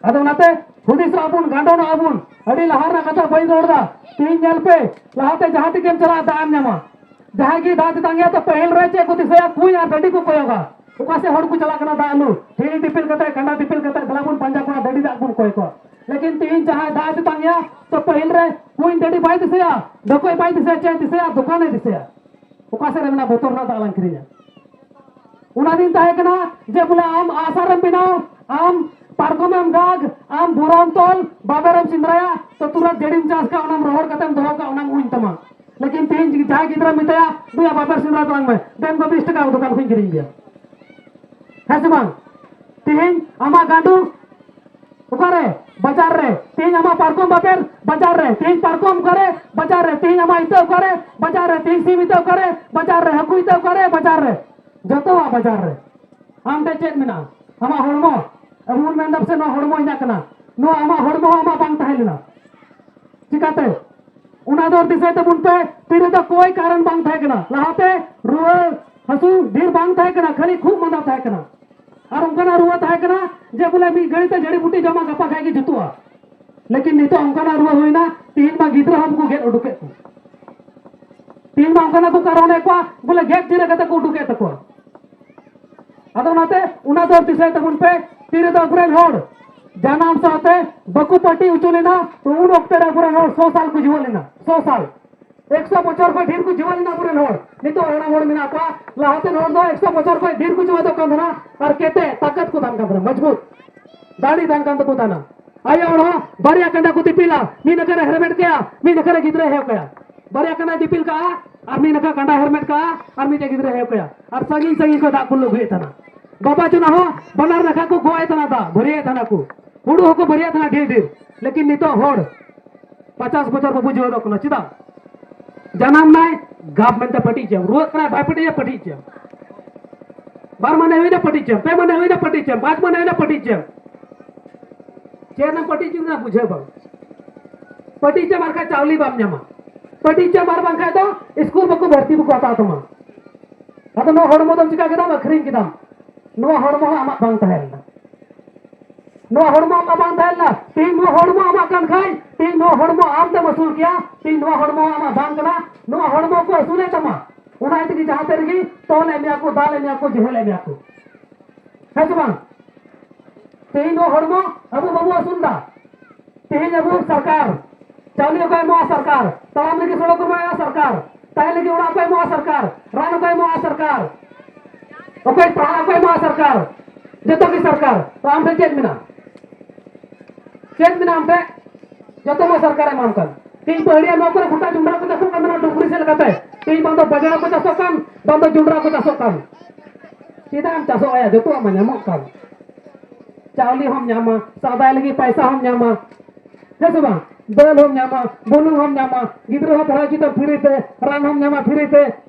ᱟᱫᱚ ᱚᱱᱟᱛᱮ ᱦᱩᱫᱤᱥᱚᱜ ᱟᱵᱚᱱ, ᱜᱟᱸᱰᱚᱱᱚᱜ ᱟᱵᱚᱱ᱾ ᱟᱹᱰᱤ ᱞᱟᱦᱟ ᱨᱮᱱᱟᱜ ᱠᱟᱛᱷᱟ ᱵᱟᱹᱧ ᱨᱚᱲ ᱮᱫᱟ᱾ ᱛᱮᱦᱮᱧ ᱧᱮᱞ ᱯᱮ, ᱞᱟᱦᱟᱛᱮ ᱡᱟᱦᱟᱸ ᱛᱮᱜᱮᱢ ᱪᱟᱞᱟᱜᱼᱟ, ᱫᱟᱜ ᱮᱢ ᱧᱟᱢᱟ᱾ ᱡᱟᱦᱟᱸᱭ ᱜᱮ ᱫᱟᱜ ᱛᱮᱛᱟᱝ ᱮᱭᱟ, ᱛᱚ ᱯᱟᱹᱦᱤᱞ ᱨᱮ ᱪᱮᱫ ᱠᱚ ᱫᱤᱥᱟᱹᱭᱟ? ᱠᱩᱸᱧ ᱟᱨ ᱰᱟᱹᱰᱤ ᱠᱚ ᱠᱚᱭᱚᱜᱟ᱾ ᱚᱠᱟ ᱥᱮᱫ ᱦᱚᱲ ᱠᱚ ᱪᱟᱞᱟᱜ ᱠᱟᱱᱟ ᱫᱟᱜ ᱞᱩ? ᱴᱷᱤᱞᱤ ᱫᱤᱯᱤᱞ ᱠᱟᱛᱮ, ᱠᱟᱸᱰᱟ ᱫᱤᱯᱤᱞ ᱠᱟᱛᱮ, ᱫᱮᱞᱟ ᱵᱚᱱ ᱯᱟᱸᱡᱟ ᱠᱚᱣᱟ, ᱰᱟᱹᱰᱤ ᱫᱟᱜ ᱵᱚᱱ ᱠᱚᱭ ᱠᱚᱣᱟ᱾ ᱞᱮᱠᱤᱱ ᱛᱮᱦᱮᱧ ᱡᱟᱦᱟᱸᱭ ᱫᱟᱜ ᱛᱮᱛᱟᱝ ᱮᱭᱟ, ᱛᱚ ᱯᱟᱹᱦᱤᱞ ᱨᱮ ᱠᱩᱸᱧ ᱰᱟᱹᱰᱤ ᱵᱟᱭ ᱫᱤᱥᱟᱹᱭᱟ, ᱰᱷᱚᱠᱚᱡ ᱵᱟᱭ ᱫᱤᱥᱟᱹᱭᱟ, ᱪᱮᱫ ᱫᱤᱥᱟᱹᱭᱟ? ᱫᱚᱠᱟᱱᱮ ᱫᱤᱥᱟᱹᱭᱟ᱾ ᱚᱠᱟ ᱥᱮᱫ ᱨᱮ ᱢᱮᱱᱟᱜᱼᱟ ᱵᱳᱛᱚᱞ ᱨᱮᱱᱟᱜ ᱫᱟᱜ ᱞᱟᱝ ᱠᱤᱨᱤᱧᱟ? ᱚᱱᱟ ᱫᱤᱱ ᱛᱟᱦᱮᱸ ᱠᱟᱱᱟ ᱡᱮ ᱵᱚᱞᱮ ᱟᱢ ᱟᱥᱟᱨᱮᱢ ᱵᱮᱱᱟᱣ, ᱟᱢ ᱯᱟᱨᱠᱚᱢᱮᱢ ᱫᱟᱜ, ᱟᱢ ᱵᱚᱨᱚᱢ ᱛᱚᱞ, ᱵᱟᱵᱮᱨᱮᱢ ᱥᱮᱸᱫᱽᱨᱟᱭᱟ, ᱛᱚ ᱛᱩᱨᱟᱹᱛ ᱡᱟᱹᱲᱤᱢ ᱪᱟᱥ ᱠᱟᱜ, ᱚᱱᱟᱢ ᱨᱚᱦᱚᱲ ᱠᱟᱛᱮᱢ ᱫᱚᱦᱚ ᱠᱟᱜ, ᱚᱱᱟᱢ ᱩᱧ ᱛᱟᱢᱟ᱾ ᱞᱮᱠᱤᱱ ᱛᱮᱦᱮᱧ ᱡᱟᱦᱟᱸᱭ ᱜᱤᱫᱽᱨᱟᱹ ᱢᱮᱛᱟᱭᱟ, "ᱫᱩᱭᱟ ᱵᱟᱵᱮᱨ ᱥᱮᱸᱫᱽᱨᱟ ᱛᱟᱞᱟᱝ ᱢᱮ", ᱫᱮᱱ ᱠᱚ ᱵᱤᱥ ᱴᱟᱠᱟ ᱫᱚᱠᱟᱱ ᱠᱷᱚᱱ ᱠᱤᱨᱤᱧ ᱜᱮᱭᱟ᱾ ᱦᱮᱸ ᱥᱮ ᱵᱟᱝ? ᱛᱮᱦᱮᱧ ᱟᱢᱟᱜ ᱜᱟᱸᱰᱩ ᱚᱠᱟᱨᱮ? ᱵᱟᱡᱟᱨ ᱨᱮ᱾ ᱛᱮᱦᱮᱧ ᱟᱢᱟᱜ ᱯᱟᱨᱠᱚᱢ ᱵᱟᱵᱮᱨ ᱵᱟᱡᱟᱨ ᱨᱮ᱾ ᱛᱮᱦᱮᱧ ᱯᱟᱨᱠᱚᱢ ᱚᱠᱟᱨᱮ? ᱵᱟᱡᱟᱨ ᱨᱮ᱾ ᱛᱮᱦᱮᱧ ᱟᱢᱟᱜ ᱤᱛᱟᱹ ᱚᱠᱟᱨᱮ? ᱵᱟᱡᱟᱨ ᱨᱮ᱾ ᱛᱮᱦᱮᱧ ᱥᱤᱢ ᱤᱛᱟᱹ ᱚᱠᱟᱨᱮ? ᱵᱟᱡᱟᱨ ᱨᱮ᱾ ᱦᱟᱹᱠᱩ ᱤᱛᱟᱹ ᱚᱠᱟᱨᱮ? ᱵᱟᱡᱟᱨ ᱨᱮ᱾ ᱡᱚᱛᱚᱣᱟᱜ ᱵᱟᱡᱟᱨ ᱨᱮ᱾ ᱟᱢ ᱴᱷᱮᱱ ᱪᱮᱫ ᱢᱮᱱᱟᱜᱼᱟ? ᱟᱢᱟᱜ ᱦᱚᱲᱢᱚ᱾ ᱟᱵᱚ ᱵᱚᱱ ᱢᱮᱱᱫᱟ ᱯᱟᱥᱮᱡ ᱱᱚᱣᱟ ᱦᱚᱲᱢᱚ ᱤᱧᱟᱹᱜ ᱠᱟᱱᱟ᱾ ᱱᱚᱣᱟ ᱟᱢᱟᱜ ᱦᱚᱲᱢᱚ ᱦᱚᱸ ᱟᱢᱟᱜ ᱵᱟᱝ ᱛᱟᱦᱮᱸ ᱞᱮᱱᱟ᱾ ᱪᱤᱠᱟᱛᱮ? ᱚᱱᱟ ᱫᱚ ᱫᱤᱥᱟᱹᱭ ᱛᱟᱵᱚᱱ ᱯᱮ, ᱛᱤᱨᱮᱫᱚ ᱠᱳᱭ ᱠᱟᱨᱚᱱ ᱵᱟᱝ ᱛᱟᱦᱮᱸ ᱠᱟᱱᱟ᱾ ᱞᱟᱦᱟᱛᱮ ᱨᱩᱣᱟᱹ ᱦᱟᱹᱥᱩ ᱰᱷᱮᱨ ᱵᱟᱝ ᱛᱟᱦᱮᱸ ᱠᱟᱱᱟ, ᱠᱷᱟᱹᱞᱤ ᱠᱷᱩᱜ ᱢᱟᱸᱫᱟ ᱛᱟᱦᱮᱸ ᱠᱟᱱᱟ᱾ ᱟᱨ ᱚᱱᱠᱟᱱᱟᱜ ᱨᱩᱣᱟᱹ ᱛᱟᱦᱮᱸ ᱠᱟᱱᱟ ᱡᱮ ᱵᱚᱞᱮ ᱢᱤᱫ ᱜᱷᱟᱹᱲᱤ ᱛᱮ ᱡᱟᱹᱲᱤ ᱵᱩᱴᱤ ᱡᱚᱢᱟ, ᱜᱟᱯᱟ ᱠᱷᱟᱡ ᱜᱮ ᱡᱩᱛᱩᱜᱼᱟ᱾ ᱞᱮᱠᱤᱱ ᱱᱤᱛᱚᱜ ᱚᱱᱠᱟᱱᱟᱜ ᱨᱩᱣᱟᱹ ᱦᱩᱭᱱᱟ, ᱛᱤᱦᱤᱧ ᱢᱟ ᱜᱤᱫᱽᱨᱟᱹ ᱦᱚᱸ ᱵᱟᱠᱚ ᱜᱮᱫ ᱩᱰᱩᱠᱮᱫ ᱠᱚ᱾ ᱛᱤᱦᱤᱧ ᱢᱟ ᱚᱱᱠᱟᱱᱟᱜ ᱠᱚ ᱠᱟᱨᱚᱱᱮᱫ ᱠᱚᱣᱟ, ᱵᱚᱞᱮ ᱜᱮᱫ ᱡᱤᱨᱟᱹ ᱠᱟᱛᱮ ᱠᱚ ᱩᱰᱩᱠᱮᱫ ᱛᱟᱠᱚᱣᱟ᱾ ᱟᱫᱚ ᱚᱱᱟᱛᱮ ᱚᱱᱟ ᱫᱚ ᱫᱤᱥᱟᱹᱭ ᱛᱟᱵᱚᱱ ᱯᱮ, ᱛᱤᱨᱮᱫᱚ ᱟᱵᱚᱨᱮᱱ ᱦᱚᱲ ᱡᱟᱱᱟᱢ ᱥᱟᱶᱛᱮ ᱵᱟᱠᱚ ᱯᱟᱹᱴᱤ ᱦᱚᱪᱚ ᱞᱮᱱᱟ, ᱛᱚ ᱩᱱ ᱚᱠᱛᱮ ᱨᱮ ᱟᱵᱚᱨᱮᱱ ᱦᱚᱲ ᱥᱚ ᱥᱟᱞ ᱠᱚ ᱡᱤᱣᱮᱫ ᱞᱮᱱᱟ, ᱥᱚ ᱥᱟᱞ᱾ ᱮᱠᱥᱚ ᱵᱚᱪᱷᱚᱨ ᱠᱷᱚᱱ ᱰᱷᱮᱨ ᱠᱚ ᱡᱤᱣᱮᱫ ᱞᱮᱱᱟ ᱟᱵᱚᱨᱮᱱ ᱦᱚᱲ᱾ ᱱᱤᱛᱚᱜ ᱦᱟᱲᱟᱢ ᱦᱚᱲ ᱢᱮᱱᱟᱜ ᱠᱚᱣᱟ, ᱞᱟᱦᱟᱛᱮᱱ ᱦᱚᱲ ᱫᱚ ᱮᱠᱥᱚ ᱵᱚᱪᱷᱚᱨ ᱠᱷᱚᱱ ᱰᱷᱮᱨ ᱠᱚ ᱡᱤᱣᱮᱫᱚᱜ ᱠᱟᱱ ᱛᱟᱦᱮᱱᱟ, ᱟᱨ ᱠᱮᱴᱮᱡ ᱛᱟᱠᱟᱛ ᱠᱚ ᱛᱟᱦᱮᱱ ᱠᱟᱱ ᱛᱟᱦᱮᱱᱟ, ᱢᱚᱡᱽᱵᱩᱛ ᱫᱟᱲᱮ ᱛᱟᱦᱮᱱ ᱠᱟᱱ ᱛᱟᱠᱚ ᱛᱟᱦᱮᱱᱟ᱾ ᱟᱭᱳ ᱦᱚᱲ ᱦᱚᱸ ᱵᱟᱨᱭᱟ ᱠᱟᱸᱰᱟ ᱠᱚ ᱫᱤᱯᱤᱞᱟ, ᱢᱤᱫ ᱱᱟᱠᱷᱟ ᱨᱮ ᱦᱮᱨᱢᱮᱫ ᱠᱟᱭᱟ, ᱢᱤᱫ ᱱᱟᱠᱷᱟ ᱨᱮ ᱜᱤᱫᱽᱨᱟᱹᱭ ᱦᱮᱣ ᱠᱟᱭᱟ᱾ ᱵᱟᱨᱭᱟ ᱠᱟᱸᱰᱟᱭ ᱫᱤᱯᱤᱞ ᱠᱟᱜᱼᱟ ᱟᱨ ᱢᱤᱫ ᱱᱟᱠᱷᱟ ᱠᱟᱸᱰᱟᱭ ᱦᱮᱨᱢᱮᱫ ᱠᱟᱜᱼᱟ ᱟᱨ ᱢᱤᱫᱴᱮᱡ ᱜᱤᱫᱽᱨᱟᱹᱭ ᱦᱮᱣ ᱠᱟᱭᱟ᱾ ᱟᱨ ᱥᱟᱺᱜᱤᱧ ᱥᱟᱺᱜᱤᱧ ᱠᱷᱚᱱ ᱫᱟᱜ ᱠᱚ ᱞᱩ ᱟᱹᱜᱩᱭᱮᱫ ᱛᱟᱦᱮᱱᱟ᱾ ᱵᱟᱵᱟ ᱡᱚᱱᱟ ᱦᱚᱸ ᱵᱟᱱᱟᱨ ᱱᱟᱠᱷᱟ ᱠᱚ ᱜᱚᱜ ᱮᱫ ᱛᱟᱦᱮᱱᱟ, ᱫᱟᱜ ᱵᱷᱟᱹᱨᱭᱟᱹ ᱮᱫ ᱛᱟᱦᱮᱱᱟ ᱠᱚ, ᱦᱩᱲᱩ ᱦᱚᱸᱠᱚ ᱵᱷᱟᱹᱨᱭᱟᱹ ᱮᱫ ᱛᱟᱦᱮᱱᱟ ᱰᱷᱮᱨ ᱰᱷᱮᱨ᱾ ᱞᱮᱠᱤᱱ ᱱᱤᱛᱚᱜ ᱦᱚᱲ ᱯᱚᱪᱟᱥ ᱵᱚᱪᱷᱚᱨ ᱵᱟᱵᱚ ᱡᱤᱣᱮᱫᱚᱜ ᱠᱟᱱᱟ᱾ ᱪᱮᱫᱟᱜ? ᱡᱟᱱᱟᱢ ᱱᱟᱭ, ᱜᱟᱯ ᱢᱮᱱᱛᱮ ᱯᱟᱹᱴᱤ ᱪᱮᱢ, ᱨᱩᱣᱟᱹᱜ ᱠᱟᱱᱟᱭ, ᱵᱟᱭ ᱯᱟᱹᱴᱤ ᱪᱮᱢ, ᱯᱟᱹᱴᱤ ᱪᱮᱢ᱾ ᱵᱟᱨ ᱢᱟᱹᱦᱱᱟᱹ ᱦᱩᱭᱱᱟ, ᱯᱟᱹᱴᱤ ᱪᱮᱢ, ᱯᱮ ᱢᱟᱹᱦᱱᱟᱹ ᱦᱩᱭᱱᱟ, ᱯᱟᱹᱴᱤ ᱪᱮᱢ, ᱯᱟᱸᱪ ᱢᱟᱹᱦᱱᱟᱹ ᱦᱩᱭᱱᱟ, ᱯᱟᱹᱴᱤ ᱪᱮᱢ᱾ ᱪᱮᱫ ᱮᱢ ᱯᱟᱹᱴᱤ ᱪᱮᱢ ᱨᱮᱱᱟᱜ ᱵᱩᱡᱷᱟᱹᱣ ᱵᱟᱝ? ᱯᱟᱹᱴᱤ ᱪᱮᱢ ᱟᱨ ᱠᱷᱟᱡ ᱪᱟᱣᱞᱮ ᱵᱟᱢ ᱧᱟᱢᱟ, ᱯᱟᱹᱴᱤ ᱪᱮᱢ ᱟᱨ ᱵᱟᱝᱠᱷᱟᱡ ᱫᱚ ᱥᱠᱩᱞ ᱵᱟᱠᱚ ᱵᱷᱚᱨᱛᱤ ᱵᱟᱠᱚ ᱦᱟᱛᱟᱣ ᱛᱟᱢᱟ᱾ ᱟᱫᱚ ᱱᱚᱣᱟ ᱦᱚᱲᱢᱚ ᱫᱚᱢ ᱪᱤᱠᱟ ᱠᱮᱫᱟᱢ? ᱟᱹᱠᱷᱨᱤᱧ ᱠᱮᱫᱟᱢ᱾ ᱱᱚᱣᱟ ᱦᱚᱲᱢᱚ ᱦᱚᱸ ᱟᱢᱟᱜ ᱵᱟᱝ ᱛᱟᱦᱮᱸ ᱞᱮᱱᱟ᱾ ᱱᱚᱣᱟ ᱦᱚᱲᱢᱚ ᱟᱢᱟᱜ ᱵᱟᱝ ᱛᱟᱦᱮᱸ ᱞᱮᱱᱟ᱾ ᱛᱮᱦᱮᱧ ᱱᱚᱣᱟ ᱦᱚᱲᱢᱚ ᱟᱢᱟᱜ ᱠᱟᱱ ᱠᱷᱟᱡ, ᱛᱮᱦᱮᱧ ᱱᱚᱣᱟ ᱦᱚᱲᱢᱚ ᱟᱢ ᱛᱮᱢ ᱟᱹᱥᱩᱞ ᱠᱮᱭᱟ᱾ ᱛᱮᱦᱮᱧ ᱱᱚᱣᱟ ᱦᱚᱲᱢᱚ ᱟᱢᱟᱜ ᱵᱟᱝ ᱠᱟᱱᱟ᱾ ᱱᱚᱣᱟ ᱦᱚᱲᱢᱚ ᱠᱚ ᱟᱹᱥᱩᱞᱮᱫ ᱛᱟᱢᱟ᱾ ᱚᱱᱟ ᱤᱭᱟᱹ ᱛᱮᱜᱮ ᱡᱟᱦᱟᱸ ᱛᱮ ᱨᱮᱜᱮ ᱛᱚᱞ ᱮᱢ ᱢᱮᱭᱟ ᱠᱚ, ᱫᱟᱞ ᱮᱢ ᱢᱮᱭᱟ ᱠᱚ, ᱡᱮᱦᱮᱞ ᱮᱢ ᱢᱮᱭᱟ ᱠᱚ᱾ ᱦᱮᱸ ᱥᱮ ᱵᱟᱝ? ᱛᱮᱦᱮᱧ ᱱᱚᱣᱟ ᱦᱚᱲᱢᱚ ᱟᱵᱚ ᱵᱟᱵᱚ ᱟᱹᱥᱩᱞ ᱮᱫᱟ᱾ ᱛᱮᱦᱮᱧ ᱟᱵᱚ ᱥᱚᱨᱠᱟᱨ, ᱪᱟᱣᱞᱮ ᱚᱠᱚᱭ ᱮᱢᱚᱜᱼᱟ ᱥᱚᱨᱠᱟᱨ? ᱛᱟᱲᱟᱢ ᱞᱟᱹᱜᱤᱫ ᱥᱚᱲᱚᱠ ᱮᱢᱚᱜᱼᱟ ᱥᱚᱨᱠᱟᱨ? ᱛᱟᱦᱮᱸ ᱞᱟᱹᱜᱤᱫ ᱚᱲᱟᱜ ᱚᱠᱚᱭ ᱮᱢᱚᱜᱼᱟ ᱥᱚᱨᱠᱟᱨ? ᱨᱟᱱ ᱚᱠᱚᱭ ᱮᱢᱚᱜᱼᱟ ᱥᱚᱨᱠᱟᱨ? ᱚᱠᱚᱭ ᱯᱟᱲᱦᱟᱜ ᱚᱠᱚᱭ ᱮᱢᱚᱜᱼᱟ ᱥᱚᱨᱠᱟᱨ? ᱡᱚᱛᱚ ᱜᱮ ᱥᱚᱨᱠᱟᱨ᱾ ᱛᱚ ᱟᱢ ᱴᱷᱮᱱ ᱪᱮᱫ ᱢᱮᱱᱟᱜᱼᱟ? ᱪᱮᱫ ᱢᱮᱱᱟᱜᱼᱟ ᱟᱢ ᱴᱷᱮᱱ? ᱡᱚᱛᱚ ᱢᱟ ᱥᱚᱨᱠᱟᱨᱮ ᱮᱢᱟᱢ ᱠᱟᱱ᱾ ᱛᱮᱦᱮᱧ ᱯᱟᱹᱦᱲᱤᱭᱟ ᱱᱚᱣᱟ ᱠᱚᱨᱮ ᱜᱚᱴᱟ ᱡᱚᱱᱰᱨᱟ ᱠᱚ ᱪᱟᱥᱚᱜ ᱠᱟᱱ ᱛᱟᱦᱮᱱᱟ, ᱰᱩᱝᱨᱤ ᱥᱮᱫ ᱞᱮᱠᱟᱛᱮ᱾ ᱛᱮᱦᱮᱧ ᱵᱟᱝ ᱫᱚ ᱵᱟᱡᱽᱲᱟ ᱠᱚ ᱪᱟᱥᱚᱜ ᱠᱟᱱ, ᱵᱟᱝ ᱫᱚ ᱡᱚᱱᱰᱨᱟ ᱠᱚ ᱪᱟᱥᱚᱜ ᱠᱟᱱ᱾ ᱪᱮᱫᱟᱜ ᱮᱢ ᱪᱟᱥᱚᱜ ᱟᱭᱟ? ᱡᱚᱛᱚᱣᱟᱜ ᱢᱟ ᱧᱟᱢᱚᱜ ᱠᱟᱱ᱾ ᱪᱟᱣᱞᱮ ᱦᱚᱸᱢ ᱧᱟᱢᱟ, ᱥᱟᱣᱫᱟᱭ ᱞᱟᱹᱜᱤᱫ ᱯᱟᱭᱥᱟ ᱦᱚᱸᱢ ᱧᱟᱢᱟ᱾ ᱦᱮᱸ ᱥᱮ ᱵᱟᱝ? ᱫᱟᱹᱞ ᱦᱚᱸᱢ ᱧᱟᱢᱟ, ᱵᱩᱞᱩᱝ ᱦᱚᱸᱢ ᱧᱟᱢᱟ, ᱜᱤᱫᱽᱨᱟᱹ ᱦᱚᱸ ᱯᱟᱲᱦᱟᱣ ᱦᱚᱪᱚᱭ ᱛᱟᱢ ᱯᱷᱤᱨᱤ ᱛᱮ, ᱨᱟᱱ ᱦᱚᱸᱢ ᱧᱟᱢᱟ ᱯᱷᱤᱨᱤ ᱛᱮ,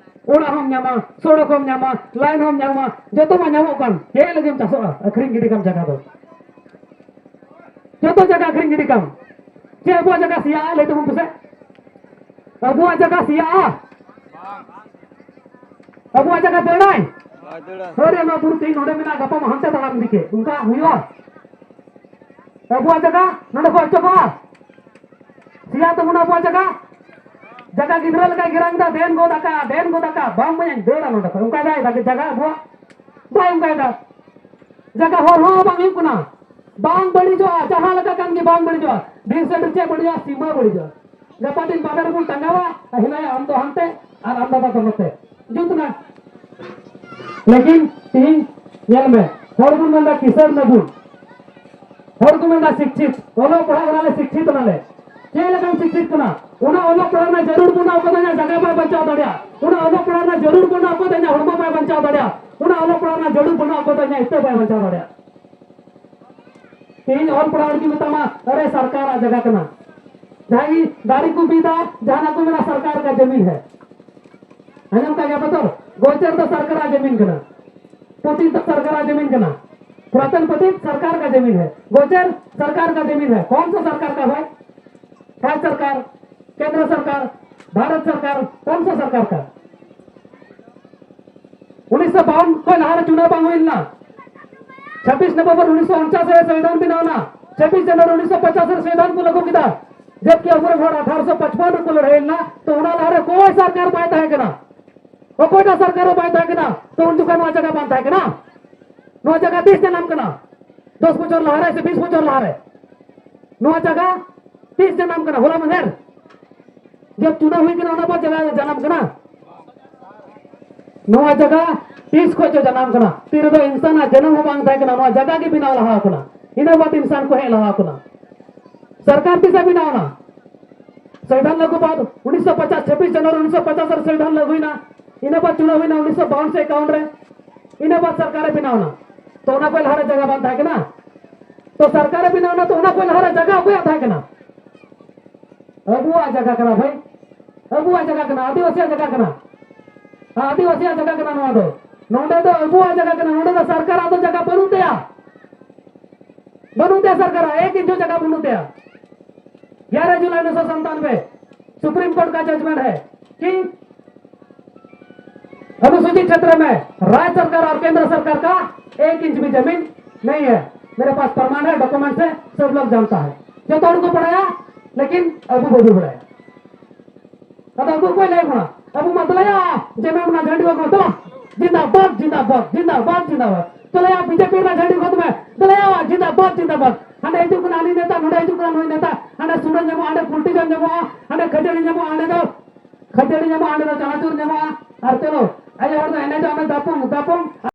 ᱚᱲᱟᱜ ᱦᱚᱸᱢ ᱧᱟᱢᱟ, ᱥᱚᱲᱚᱠ ᱦᱚᱸᱢ ᱧᱟᱢᱟ, ᱞᱟᱭᱤᱱ ᱦᱚᱸᱢ ᱧᱟᱢᱟ, ᱡᱚᱛᱚ ᱢᱟ ᱧᱟᱢᱚᱜ ᱠᱟᱱ᱾ ᱪᱮᱫ ᱞᱟᱹᱜᱤᱫ ᱮᱢ ᱪᱟᱥᱚᱜᱼᱟ? ᱟᱹᱠᱷᱨᱤᱧ ᱜᱤᱰᱤ ᱠᱟᱢ ᱡᱟᱭᱜᱟ ᱫᱚ᱾ ᱡᱚᱛᱚ ᱡᱟᱭᱜᱟ ᱟᱹᱠᱷᱨᱤᱧ ᱜᱤᱰᱤ ᱠᱟᱢ᱾ ᱪᱮᱫ ᱟᱵᱚᱣᱟᱜ ᱡᱟᱭᱜᱟ ᱥᱮᱭᱟᱜᱼᱟ? ᱞᱟᱹᱭ ᱛᱟᱵᱚᱱ ᱯᱮᱥᱮ᱾ ᱟᱵᱚᱣᱟᱜ ᱡᱟᱭᱜᱟ ᱥᱮᱭᱟᱜᱼᱟ? ᱟᱵᱚᱣᱟᱜ ᱡᱟᱭᱜᱟ ᱫᱟᱹᱲᱟᱭ? ᱵᱟᱭ ᱫᱟᱹᱲᱟ᱾ ᱦᱳᱭ ᱨᱮ, ᱱᱚᱣᱟ ᱵᱩᱨᱩ ᱛᱮᱦᱮᱧ ᱱᱚᱰᱮ ᱢᱮᱱᱟᱜᱼᱟ, ᱜᱟᱯᱟ ᱢᱟ ᱦᱟᱱᱛᱮ ᱛᱟᱲᱟᱢ ᱤᱫᱤ ᱠᱮᱫ, ᱚᱱᱠᱟ ᱦᱩᱭᱩᱜᱼᱟ? ᱟᱵᱚᱣᱟᱜ ᱡᱟᱭᱜᱟ ᱱᱚᱰᱮ ᱠᱷᱚᱱ ᱚᱪᱚᱜᱚᱜᱼᱟ? ᱥᱮᱭᱟ ᱛᱟᱵᱚᱱᱟ ᱟᱵᱚᱣᱟᱜ ᱡᱟᱭᱜᱟ? ᱡᱟᱭᱜᱟ ᱜᱤᱫᱽᱨᱟᱹ ᱞᱮᱠᱟᱭ ᱜᱮᱨᱟᱝ ᱫᱟ, "ᱫᱮᱱ ᱜᱚᱫ ᱟᱠᱟ, ᱫᱮᱱ ᱜᱚᱫ ᱟᱠᱟ", ᱵᱟᱝ ᱵᱟᱹᱧ ᱫᱟᱹᱲᱟ ᱱᱚᱰᱮ ᱠᱷᱚᱱ᱾ ᱚᱱᱠᱟᱭ ᱫᱟᱭ ᱡᱟᱭᱜᱟ ᱟᱵᱚᱣᱟᱜ? ᱵᱟᱭ ᱚᱱᱠᱟᱭ ᱫᱟ᱾ ᱡᱟᱭᱜᱟ ᱦᱚᱨ ᱦᱚᱸ ᱵᱟᱝ ᱦᱩᱭᱩᱜ ᱠᱟᱱᱟ, ᱵᱟᱝ ᱵᱟᱹᱲᱤᱡᱚᱜᱼᱟ, ᱡᱟᱦᱟᱸ ᱞᱮᱠᱟ ᱠᱟᱱ ᱜᱮ ᱵᱟᱝ ᱵᱟᱹᱲᱤᱡᱚᱜᱼᱟ᱾ ᱰᱷᱮᱨ ᱥᱮ ᱰᱷᱮᱨ ᱪᱮᱫ ᱵᱟᱹᱲᱤᱡᱚᱜᱼᱟ? ᱥᱤᱢᱟᱹ ᱵᱟᱹᱲᱤᱡᱚᱜᱼᱟ᱾ ᱜᱟᱯᱟ ᱫᱤᱱ ᱵᱟᱵᱮᱨ ᱵᱚᱱ ᱴᱟᱸᱜᱟᱣᱟ, ᱟᱨ ᱦᱮᱱᱟᱭᱟ ᱟᱢ ᱫᱚ ᱦᱟᱱᱛᱮ ᱟᱨ ᱟᱢ ᱵᱟᱵᱟ ᱫᱚ ᱱᱚᱛᱮ᱾ ᱡᱩᱛ ᱱᱟ? ᱞᱮᱠᱤᱱ ᱛᱤᱦᱤᱧ ᱧᱮᱞ ᱢᱮ, ᱦᱚᱲ ᱵᱚᱱ ᱢᱮᱱᱫᱟ ᱠᱤᱥᱟᱹᱬ ᱱᱟᱵᱚᱱ, ᱦᱚᱲ ᱠᱚ ᱢᱮᱱᱫᱟ ᱥᱤᱠᱪᱷᱤᱛ, ᱚᱞᱚᱜ ᱯᱟᱲᱦᱟᱜ ᱠᱟᱱᱟᱞᱮ, ᱥᱤᱠᱪᱷᱤᱛ ᱠᱟᱱᱟᱞᱮ᱾ ᱪᱮᱫ ᱞᱮᱠᱟᱢ ᱥᱤᱠᱪᱷᱤᱛ ᱠᱟᱱᱟ? ᱚᱱᱟ ᱚᱞᱚᱜ ᱯᱟᱲᱦᱟᱜ ᱨᱮᱱᱟᱜ ᱡᱟᱹᱨᱩᱲ ᱵᱟᱹᱱᱩᱜᱼᱟ, ᱚᱠᱚᱭ ᱫᱚ ᱤᱧᱟᱹᱜ ᱡᱟᱭᱜᱟ ᱵᱟᱭ ᱵᱟᱧᱪᱟᱣ ᱫᱟᱲᱮᱭᱟᱜᱼᱟ᱾ ᱚᱱᱟ ᱚᱞᱚᱜ ᱯᱟᱲᱦᱟᱜ ᱨᱮᱱᱟᱜ ᱡᱟᱹᱨᱩᱲ ᱵᱟᱹᱱᱩᱜᱼᱟ, ᱚᱠᱚᱭ ᱫᱚ ᱤᱧᱟᱹᱜ ᱦᱚᱲᱢᱚ ᱵᱟᱭ ᱵᱟᱧᱪᱟᱣ ᱫᱟᱲᱮᱭᱟᱜᱼᱟ᱾ ᱚᱱᱟ ᱚᱞᱚᱜ ᱯᱟᱲᱦᱟᱣ ᱨᱮᱱᱟᱜ ᱡᱟᱹᱨᱩᱲ ᱵᱟᱹᱱᱩᱜᱼᱟ, ᱚᱠᱚᱭ ᱫᱚ ᱤᱧᱟᱹᱜ ᱤᱛᱟᱹ ᱵᱟᱭ ᱵᱟᱧᱪᱟᱣ ᱫᱟᱲᱮᱭᱟᱜᱼᱟ᱾ ᱛᱮᱦᱮᱧ ᱚᱞ ᱯᱟᱲᱦᱟᱣ ᱨᱮᱜᱮ ᱢᱮᱛᱟᱢᱟ, ᱟᱨᱮ ᱥᱚᱨᱠᱟᱨᱟᱜ ᱡᱟᱭᱜᱟ ᱠᱟᱱᱟ᱾ ᱡᱟᱦᱟᱸᱭ ᱜᱮ ᱫᱟᱨᱮ ᱠᱚ ᱵᱤᱫᱟ, ᱡᱟᱦᱟᱱᱟᱜ ᱠᱚ ᱢᱮᱱᱟ ᱥᱚᱨᱠᱟᱨ ᱠᱟ ᱡᱟᱢᱤᱱ ᱦᱮ᱾ ᱟᱸᱡᱚᱢ ᱠᱟᱜ ᱜᱮᱭᱟ ᱯᱮ ᱛᱚ? ᱜᱚᱪᱟᱨ ᱫᱚ ᱥᱚᱨᱠᱟᱨᱟᱜ ᱡᱟᱢᱤᱱ ᱠᱟᱱᱟ, ᱯᱚᱛᱤᱛ ᱫᱚ ᱥᱚᱨᱠᱟᱨᱟᱜ ᱡᱟᱢᱤᱱ ᱠᱟᱱᱟ, ᱯᱩᱨᱟᱛᱚᱱ ᱯᱚᱛᱤᱛ ᱥᱚᱨᱠᱟᱨ ᱠᱟ ᱡᱟᱢᱤᱱ ᱦᱮ, ᱜᱚᱪᱟᱨ ᱥᱚᱨᱠᱟᱨ ᱠᱟ ᱡᱟᱢᱤᱱ ᱦᱮ᱾ कौन सा सरकार का भाई? राज्य सरकार, केंद्र सरकार, भारत सरकार, कौन सा सरकार का? ᱩᱱᱤᱥ ᱥᱚ ᱵᱟᱣᱟᱱ ᱠᱷᱚᱱ ᱞᱟᱦᱟ ᱨᱮ ᱪᱩᱱᱟᱣ ᱵᱟᱝ ᱦᱩᱭ ᱞᱮᱱᱟ᱾ ᱪᱷᱟᱵᱵᱤᱥ ᱱᱚᱵᱷᱮᱢᱵᱚᱨ ᱩᱱᱤᱥ ᱥᱚ ᱩᱱᱪᱟᱥ ᱨᱮ ᱥᱚᱝᱵᱤᱫᱷᱟᱱ ᱵᱮᱱᱟᱣ ᱮᱱᱟ᱾ ᱪᱷᱟᱵᱵᱤᱥ ᱡᱟᱱᱩᱣᱟᱨᱤ ᱩᱱᱤᱥ ᱥᱚ ᱯᱚᱪᱟᱥ ᱨᱮ ᱥᱚᱝᱵᱤᱫᱷᱟᱱ ᱠᱚ ᱞᱟᱹᱜᱩ ᱠᱮᱫᱟ᱾ ᱡᱚᱵᱠᱤ ᱟᱵᱚᱨᱮᱱ ᱦᱚᱲ ᱟᱴᱷᱟᱨᱚᱥᱚ ᱯᱟᱸᱪᱯᱟᱱᱱᱚ ᱨᱮᱠᱚ ᱞᱟᱹᱲᱦᱟᱹᱭ ᱞᱮᱱᱟ, ᱛᱚ ᱚᱱᱟ ᱞᱟᱦᱟ ᱨᱮ ᱚᱠᱚᱭ ᱥᱚᱨᱠᱟᱨ ᱵᱟᱭ ᱛᱟᱦᱮᱸ ᱠᱟᱱᱟ, ᱚᱠᱚᱭᱴᱟᱜ ᱥᱚᱨᱠᱟᱨ ᱦᱚᱸ ᱵᱟᱭ ᱛᱟᱦᱮᱸ ᱠᱟᱱᱟ᱾ ᱛᱚ ᱩᱱ ᱡᱚᱠᱷᱚᱱ ᱱᱚᱣᱟ ᱡᱟᱭᱜᱟ ᱵᱟᱝ ᱛᱟᱦᱮᱸ ᱠᱟᱱᱟ᱾ ᱱᱚᱣᱟ ᱡᱟᱭᱜᱟ ᱛᱤᱥ ᱡᱟᱱᱟᱢ ᱠᱟᱱᱟ? ᱫᱚᱥ ᱵᱚᱪᱷᱚᱨ ᱞᱟᱦᱟ ᱨᱮ ᱥᱮ ᱵᱤᱥ ᱵᱚᱪᱷᱚᱨ ᱞᱟᱦᱟ ᱨᱮ? ᱱᱚᱣᱟ ᱡᱟᱭᱜᱟ ᱛᱤᱥ ᱡᱟᱱᱟᱢ ᱠᱟᱱᱟ? ᱦᱚᱞᱟ ᱢᱟᱦᱫᱮᱨ ᱡᱚᱵ ᱪᱩᱱᱟᱣ ᱦᱩᱭ ᱠᱟᱱᱟ, ᱚᱱᱟ ᱵᱟᱫ ᱡᱟᱭᱜᱟ ᱡᱟᱱᱟᱢ ᱠᱟᱱᱟ? ᱱᱚᱣᱟ ᱡᱟᱭᱜᱟ ᱛᱤᱥ ᱠᱷᱚᱱ ᱪᱚ ᱡᱟᱱᱟᱢ ᱠᱟᱱᱟ? ᱛᱤ ᱨᱮᱫᱚ ᱤᱱᱥᱟᱱᱟᱜ ᱡᱟᱱᱟᱢ ᱦᱚᱸ ᱵᱟᱝ ᱛᱟᱦᱮᱸ ᱠᱟᱱᱟ, ᱱᱚᱣᱟ ᱡᱟᱭᱜᱟ ᱜᱮ ᱵᱮᱱᱟᱣ ᱞᱟᱦᱟ ᱟᱠᱟᱱᱟ᱾ ᱤᱱᱟᱹ ᱵᱟᱫ ᱤᱱᱥᱟᱱ ᱠᱚ ᱦᱮᱡ ᱞᱟᱦᱟ ᱟᱠᱟᱱᱟ᱾ ᱥᱚᱝᱵᱤᱫᱷᱟᱱ ᱞᱟᱹᱜᱩ ᱵᱟᱫ ᱩᱱᱤᱥ ᱥᱚ ᱯᱚᱪᱟᱥ, ᱪᱷᱟᱵᱵᱤᱥ ᱡᱟᱱᱩᱣᱟᱨᱤ ᱩᱱᱤᱥ ᱥᱚ ᱯᱚᱪᱟᱥ ᱨᱮ ᱥᱚᱝᱵᱤᱫᱷᱟᱱ ᱞᱟᱹᱜᱩᱭᱮᱱᱟ᱾ ᱤᱱᱟᱹ ᱵᱟᱫ ᱪᱩᱱᱟᱣ ᱦᱩᱭᱱᱟ ᱩᱱᱤᱥ ᱥᱚ ᱵᱟᱣᱟᱱ ᱥᱮ ᱮᱠᱟᱣᱟᱱ ᱨᱮ᱾ ᱤᱱᱟᱹ ᱵᱟᱫ ᱥᱚᱨᱠᱟᱨᱮ ᱵᱮᱱᱟᱣ ᱮᱱᱟ᱾ ᱛᱚ ᱚᱱᱟ ᱠᱷᱚᱱ ᱞᱟᱦᱟ ᱨᱮ ᱡᱟᱭᱜᱟ ᱵᱟᱝ ᱛᱟᱦᱮᱸ ᱠᱟᱱᱟ? ᱛᱚ ᱥᱚᱨᱠᱟᱨᱮ ᱵᱮᱱᱟᱣ ᱮᱱᱟ, ᱛᱚ ᱚᱱᱟ ᱠᱷᱚᱱ ᱞᱟᱦᱟ ᱨᱮ ᱡᱟᱭᱜᱟ ᱚᱠᱚᱭᱟᱜ ᱛᱟᱦᱮᱸ ᱠᱟᱱᱟ? ᱟᱵᱚᱣᱟᱜ ᱡᱟᱭᱜᱟ ᱠᱟᱱᱟ ᱵᱷᱟᱭ, ᱟᱵᱚᱣᱟᱜ ᱡᱟᱭᱜᱟ ᱠᱟᱱᱟ, ᱟᱹᱫᱤᱵᱟᱹᱥᱤᱭᱟᱜ ᱡᱟᱭᱜᱟ ᱠᱟᱱᱟ᱾ ᱦᱮᱸ, ᱟᱹᱫᱤᱵᱟᱹᱥᱤᱭᱟᱜ ᱡᱟᱭᱜᱟ ᱠᱟᱱᱟ ᱱᱚᱣᱟ ᱫᱚ᱾ ᱱᱚᱰᱮ ᱫᱚ ᱟᱵᱚᱣᱟᱜ ᱡᱟᱭᱜᱟ ᱠᱟᱱᱟ, ᱱᱚᱰᱮ ᱫᱚ ᱥᱚᱨᱠᱟᱨᱟᱜ ᱫᱚ ᱡᱟᱭᱜᱟ ᱵᱟᱹᱱᱩᱜ ᱛᱟᱭᱟ, ᱵᱟᱹᱱᱩᱜ ᱛᱟᱭᱟ ᱥᱚᱨᱠᱟᱨᱟᱜ, ᱮᱠ ᱤᱧᱪᱤ ᱡᱟᱭᱜᱟ ᱵᱟᱹᱱᱩᱜ ᱛᱟᱭᱟ᱾ ᱜᱭᱟᱨᱟ ᱡᱩᱞᱟᱭ ᱩᱱᱤᱥ ᱥᱚ ᱥᱟᱱᱛᱟᱱᱵᱮ, सुप्रीम कोर्ट का जजमेंट है कि अनुसूचित क्षेत्र में राज्य सरकार और केंद्र सरकार का एक इंच भी जमीन नहीं है। मेरे पास प्रमाण है, डॉक्यूमेंट्स है, सब लोग जानता है। ᱡᱚᱛᱚ ᱦᱚᱲ ᱠᱚ ᱵᱟᱲᱟᱭᱟ, ᱞᱮᱠᱤᱱ ᱟᱵᱚ ᱵᱟᱵᱚ ᱵᱟᱲᱟᱭᱟ᱾ ᱟᱫᱚ ᱟᱵᱚ ᱚᱠᱚᱭ ᱞᱟᱹᱭ ᱵᱚᱱᱟ? ᱟᱵᱚ ᱢᱟ ᱫᱮᱞᱟᱭᱟ, ᱡᱮ ᱢᱮᱢᱱᱟ ᱡᱷᱟᱹᱱᱰᱤ ᱵᱟᱵᱚᱱ ᱫᱮᱞᱟ᱾ ᱡᱤᱱᱫᱟᱵᱟᱫ, ᱡᱤᱱᱫᱟᱵᱟᱫ, ᱡᱤᱱᱫᱟᱵᱟᱫ, ᱡᱤᱱᱫᱟᱵᱟᱫ᱾ ᱫᱮᱞᱟᱭᱟ, ᱵᱤᱡᱮᱯᱤ ᱨᱮᱱᱟᱜ ᱡᱷᱟᱹᱱᱰᱤ ᱠᱷᱚᱛ ᱢᱮ᱾ ᱫᱮᱞᱟᱭᱟ, ᱡᱤᱱᱫᱟᱵᱟᱫ, ᱡᱤᱱᱫᱟᱵᱟᱫ᱾ ᱦᱟᱸᱰᱮ ᱦᱤᱡᱩᱜ ᱠᱟᱱᱟ ᱦᱟᱹᱱᱤ ᱱᱮᱛᱟ, ᱱᱚᱰᱮ ᱦᱤᱡᱩᱜ ᱠᱟᱱᱟ ᱱᱩᱭ ᱱᱮᱛᱟ᱾ ᱦᱟᱸᱰᱮ ᱥᱩᱲᱟᱹ ᱧᱟᱢᱚᱜᱼᱟ, ᱦᱟᱸᱰᱮ ᱯᱩᱞᱴᱤ ᱡᱚᱢ ᱧᱟᱢᱚᱜᱼᱟ, ᱦᱟᱸᱰᱮ ᱫᱚ ᱠᱷᱟᱹᱡᱟᱹᱲᱤ ᱧᱟᱢᱚᱜᱼᱟ, ᱦᱟᱸᱰᱮ ᱫᱚ ᱪᱟᱱᱟᱪᱩᱨ ᱧᱟᱢᱚᱜᱼᱟ᱾ ᱟᱨ ᱪᱚᱞᱚ, ᱟᱭᱳ ᱦᱚᱲ ᱫᱚ ᱮᱱᱮᱡᱚᱜ ᱢᱮ, ᱫᱟᱯᱚᱝ, ᱫᱟᱯᱚᱝ᱾